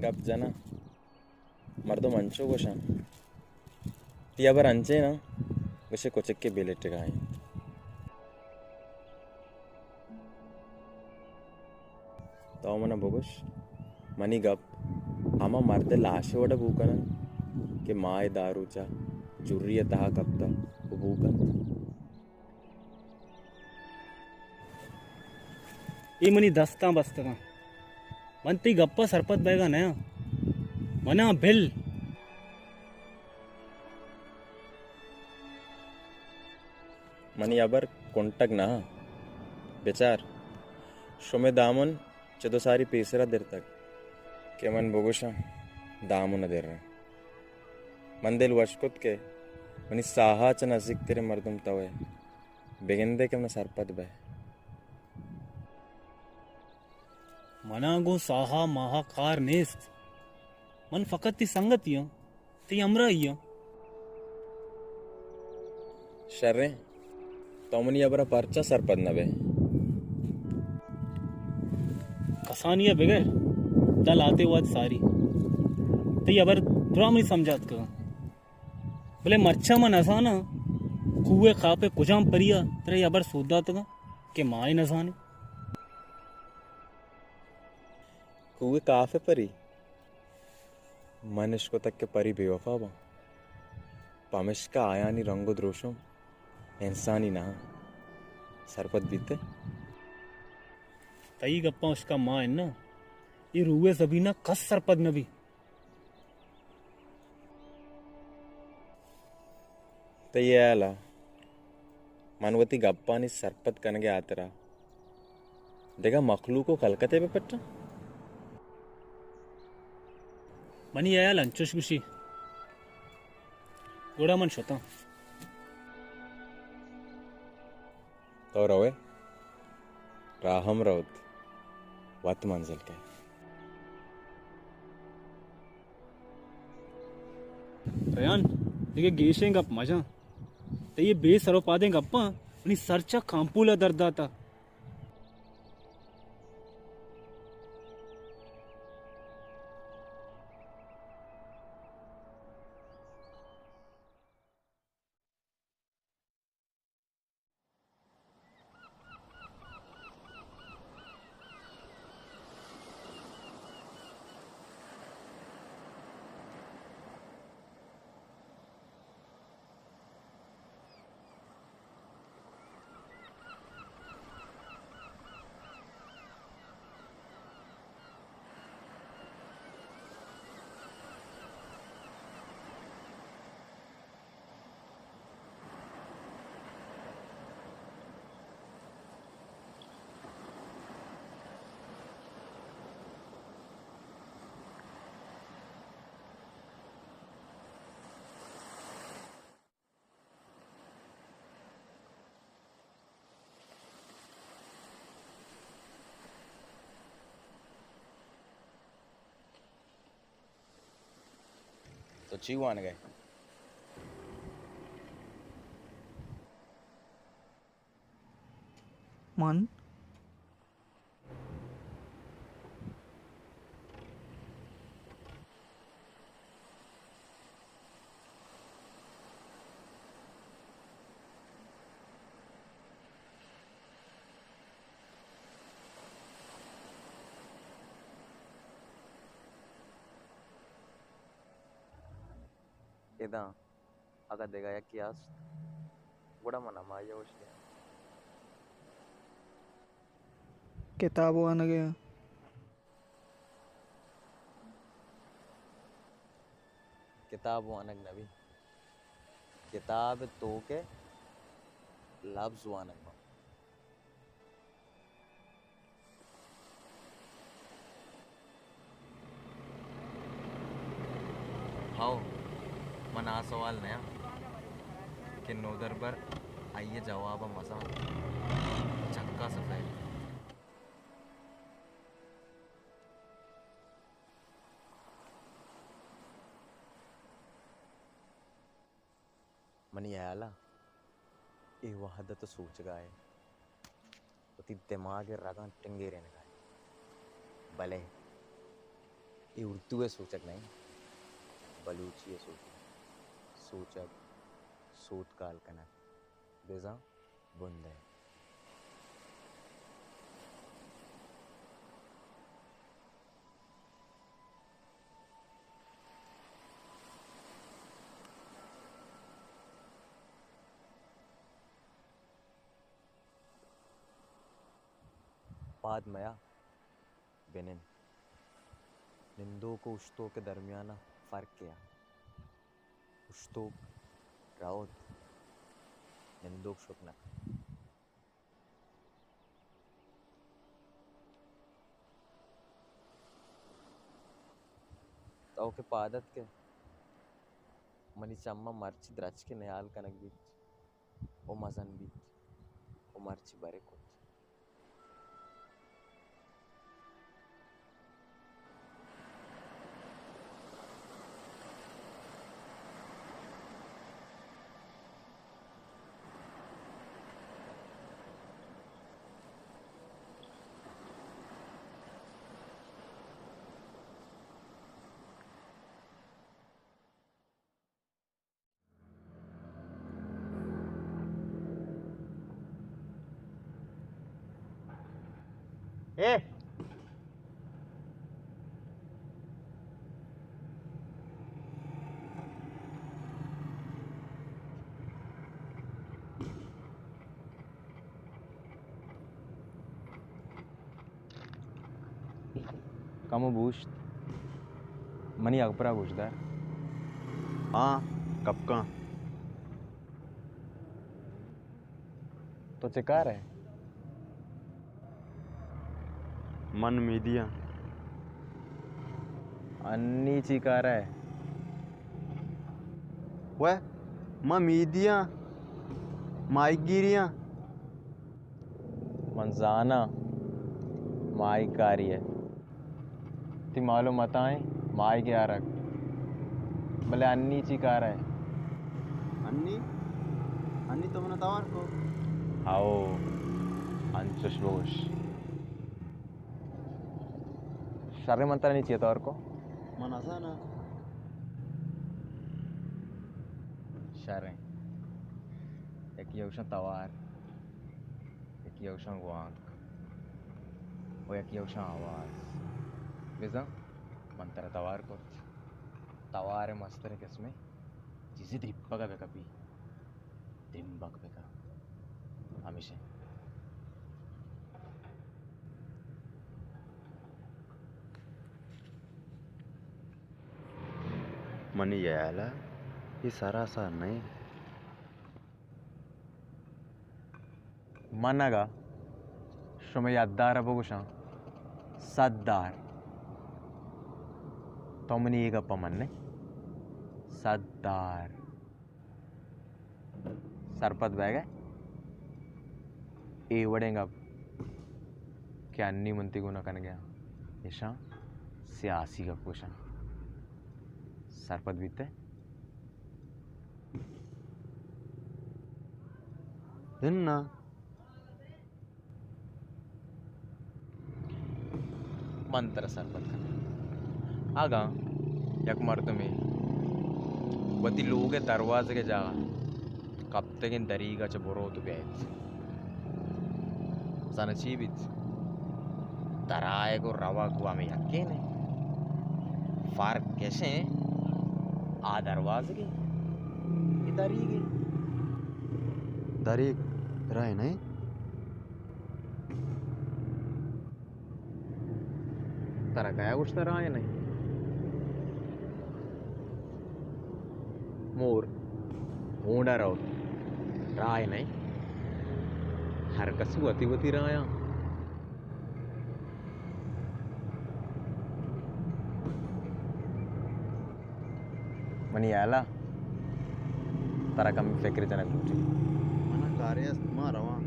گپ جناں، مردم انچو گوشاں، تئی ہبر انچیں نہ، گوشے کچکے بے لٹگا انت۔ تو من ءَ بگوش، منی گپ ہما مرد ءِ لاش ءِ وڑ ءَ بو کن انت کہ ماہ ءِ دہ روچ ءَ جری ءِ تہا کپتہ ءُ بو کنت؟ اے منی دستاں بستگاں۔ من تئی گپ ءَ سرپد بئیگا نیاں۔ من ءَ بل۔ منی ہبر کنٹگ نہ انت۔ بچار، شمے دامن چد ءُ ساری پیسرا درتگ کہ من بگوشاں دامن ءَ دریں۔ من دل وش کت کہ منی ساہ ءَ چہ نزیک تریں مردم تو ئے۔ بگندے کہ من ءَ سرپد بئے۔ من ءَ گوں ساہ ءَ ماہ ءَ کار نیست۔ من فقط تئی سنگتی آں، تئی ہمراہی آں۔ شریں، تو منی ہبر ءَ پرچا سرپد نہ بئے؟ کسانی ءَ بگر داں لہتے وہد ساری۔ تئی ہبر درا منی سمجھ ءَ اتکگاں۔ بلے مرچاں من نزاناں کوہ ءِ کاف ءِ کجام پری ءَ ترا اے ہبر سوج داتگاں کہ ما اے نزانیں۔ کوہ ءِ کاف ءِ پری؟ من اشکتگ کہ پری بے وفا باں، پمشکا آیانی رنگ ءُ دروشم انسانی نہ انت۔ سرپد بیت ئے؟ تئی گپاں اشکا ما اناں، اے روح ءِ زمین ءَ کس سرپد نہ بی۔ تئی ہیال ءَ من وتی گپانی سرپد کنگ ءِ ہاترا دگہ مخلوق ءُ خلقتے بہ پٹاں؟ منی ہیال انچوش گوشی۔ گڑا من شتاں۔ تو روئے، راہ ہم روت، وت منزل کئیت۔ ریان، دگہ گیشیں گپ مجن۔ تئی اے بے سر ءُ پادیں گپاں منی سر چہ کانپول ءَ در داتہ۔ تو چی وانگ ءَ ئے؟ من ادا اگاں دگہ یکے است، گڑا من ہمائی ءَ اوشتیاں۔ کتاب وانگ ءَ آں۔ کتاب وانگ نہ بیت، کتاب ءِ توک ءَ لبز وانگ بنت۔ ہئو، من آ سوال نیاں کہ نودربر آئی ءِ جواب ءَ مزان چکا سفید۔ منی ہیال ءَ اے وہد ءَ تو سوچگ ءَ ئے، وتی دماگ ءِ رگاں ٹنگیرینگ ءَ ئے، بلے اے اردو ءِ سوچگ نہ اِنت، بلوچی ءِ سوچگ، سوچگ، سوتکال کنگ، بزاں بندئے۔ پاد میا، بنند۔ نندوک ءُ اوشتوک ءِ درمیان ءَ فرقے ءَ۔ اوشتوک رئوت، نندوک شت نہ کنت۔ تو کہ پاد اتکئے، منی چماں مرچی درچکے نیال کنگ بیت۔ ءُ مزن بیت ءُ مرچی برے کت۔ اے! کمو بوشت، منی ہبرا گوشدار۔ ہاں، کپکاں۔ تو چے کار ئے؟ من میدی آں۔ انی چی کار ئے؟ وے، من میدی آں، ماہیگیری آں۔ من زاناں، ماہیگکاری ئے۔ تئی مال ءُ متاہیں ماہیگ آرگ۔ بلے انی چی کار ئے؟ انی؟ انی تو منا توار کو؟ ہئو، انچوش بگوش۔ شریں، من ترا نی چیا توار کو؟ من نزاناں۔ شریں۔ یکے ءَ گوشاں توار، یکے ءَ گوشاں گوانک ءُ یکے ءَ گوشاں آواز۔ بزاں من ترا توار کت۔ توار ءِ مستریں قسمے چیزے دریپگ ءَ بہ کپی، دمبگ بہ کن۔ ہمیش اِنت۔ منی ہیال ءَ اے سراسر نہ اِنت۔ من اگاں شمئے یدار ءَ بگوشاں، سد دار، تو منی اے گپ ءَ من ئے؟ سد دار۔ سرپد بئیگ ئے؟ اے وڑیں گپ کہ انی من تئی گون ءَ کنگ ءَ آں، ایشاں سیاسی گپ گوشاں۔ سرپد بیت ئے؟ اناں۔ من ترا سرپد کناں۔ اگاں یک مردمے وتی لوگ ءِ دروازگ ءِ جاہ ءَ کپتگیں دریگ ءَ چہ بروت ءُ بیایت، زاناں چی بیت؟ درآیگ ءُ روگ وَ ہمے یکین اِنت۔ فرق اِش اِنت، آ دروازگے، اے دریگے۔ دریگ راہ نہ اِنت؟ ترا کئے گوشتہ راہ نہ اِنت؟ مور ہونڈا روت، راہ نہ اِنت؟ ہر کسی وتی وتی راہ اَنت۔ منی ہیال ءَ ترا کمے فکر جنگ لوٹیت۔ من ءَ کارے است، ما رواں۔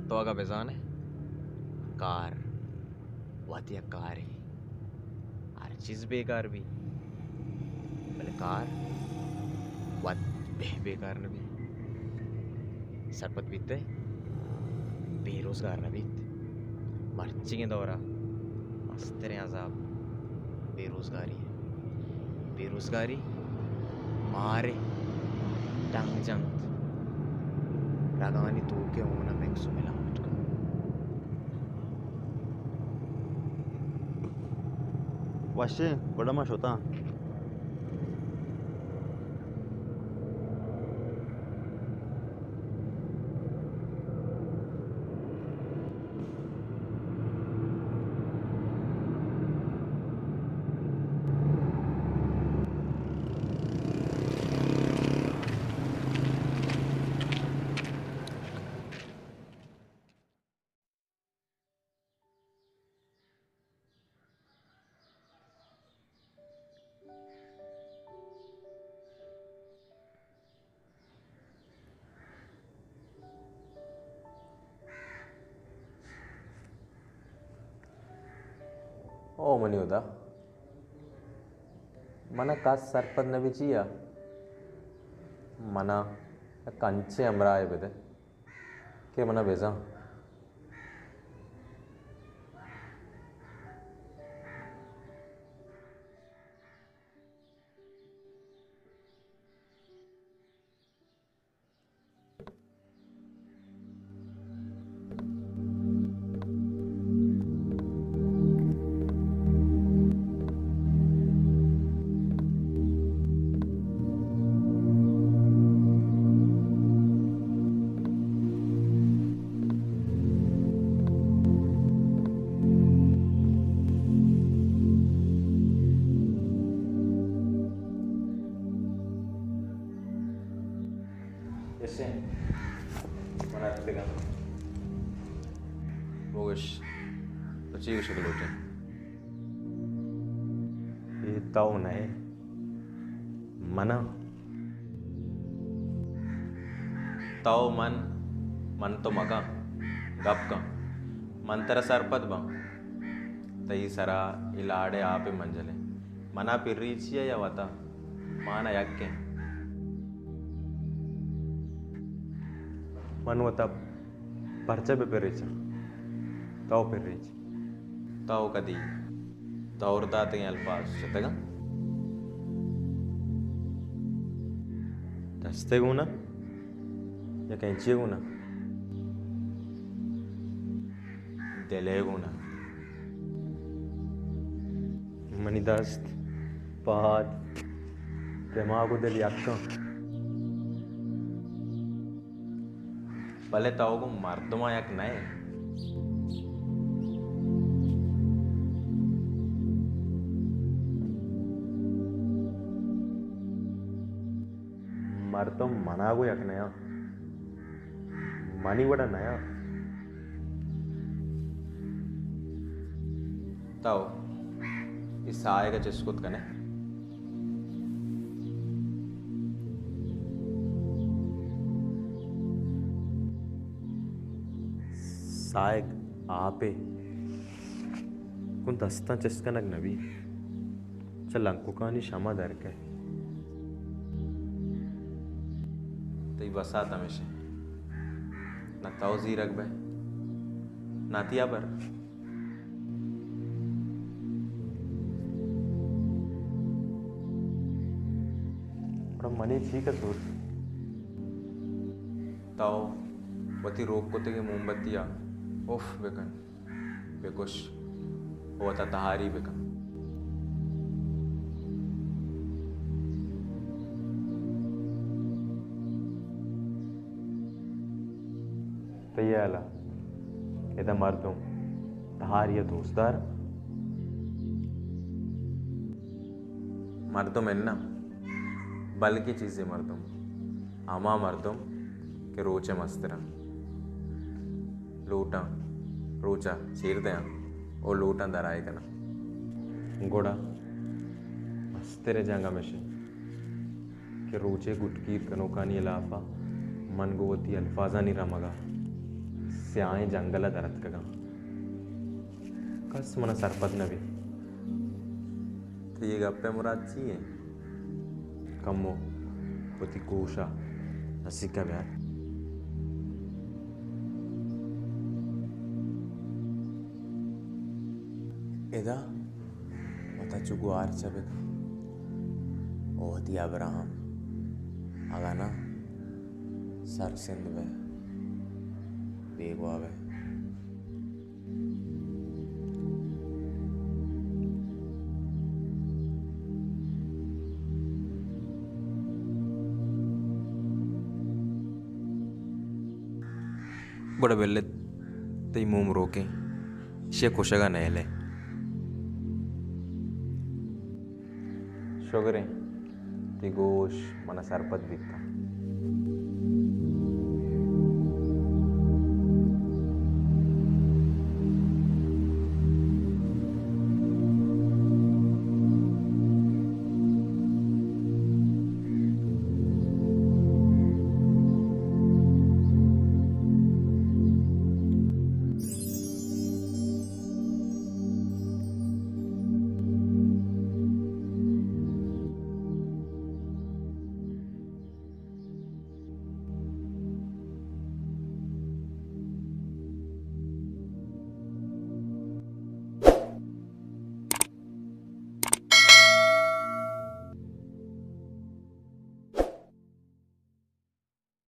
تو اگاں بزان ئے، کار وت یک کارے، ہر چیز بیکار بیت، بلے کار وت بہ بیکار نہ بیت۔ سرپد بیت ئے، بے روزگار نہ بیت۔ مرچیگیں دور ءَ ما مستریں عذاب بے روزگاری اِنت۔ بے روزگاری مارے ٹنگ جنت، رگانی توک ءَ ہون ءَ مکس ءُ ملامٹ کنت۔ وشیں، گڑا ما شتاں۔ او منی ہدا، من ءَ کس سرپد نہ بی چیا؟ من ءَ یک انچیں ہمراہے بدے کہ من ءَ بزاں۔ یسیں، من اتکگاں۔ بگوش، تو چی گوشگ لوٹئے؟ اے تو نہ ئے، من آں۔ تو من، من تو مکن، گپ کن۔ من ترا سرپد باں۔ تئی سرا اے لاڑ ءِ آپ ءِ منجلیں۔ من ءَ پریچی ءَ یا وت ءَ؟ مان ءَ یکیں۔ من وت ءَ پرچہ بہ پریچاں؟ تو پریچ۔ تو کدی دور داتگیں الفاظ شتگ اَنت؟ دست ءِ گون ءَ یا کینچی ءِ گون ءَ؟ دل ءِ گون ءَ۔ منی دست، پاد، دماغ ءُ دل یک اَنت۔ بلے تو گوں مردماں یک نہ ئے۔ مردم من ءَ گوں یک نہ اَنت، منی وڑ ءَ نہ اَنت۔ تو اے ساہگ ءَ چست کت کن ئے؟ ساہگ آپے گوں دستاں چست کنگ نہ بیت۔ چہ لنککانی شما در کئیت۔ تئی بسات ہمیش اِنت، نہ تو زیرگ بئے، نہ تئی ہبر۔ گڑا منی چی قصور؟ تو وتی روک کتگیں موم بتی ءَ اف بکن، بکش، وت ءَ تہاری بکن۔ تئی ہیال ءَ ادا مردم تہاری ءَ دوست دار؟ مردم اناں، بلکیں چیزے مردم، ہما مردم کہ روچ ءِ مستر اَنت۔ لوٹاں روچ ءَ چیر دیاں ءُ لوٹاں درائے کناں۔ گڑا مستریں جنگ ہمیش اِنت کہ روچ ءِ گٹگیر کنوکانی ہلاف ءَ من گوں وتی الفاظانی رمگ ءَ سیاہیں جنگل ءَ در اتکگاں۔ کس من ءَ سرپد نہ بیت۔ تئی اے گپ ءِ مراد چی اِنت؟ کمو وتی گوش ءَ نزیک ءَ بیار۔ ادا وتا چو گوارچ بکن و وتی ہبراں ہم، اگاں نہ سر سند بئے، بیگواہ بئے۔ گڑا بلے تئی موم روکیں، ایشی ءَ کشگ ءَ نئیل ئے۔ شگریں، تئی گوش من ءَ سرپد بیت۔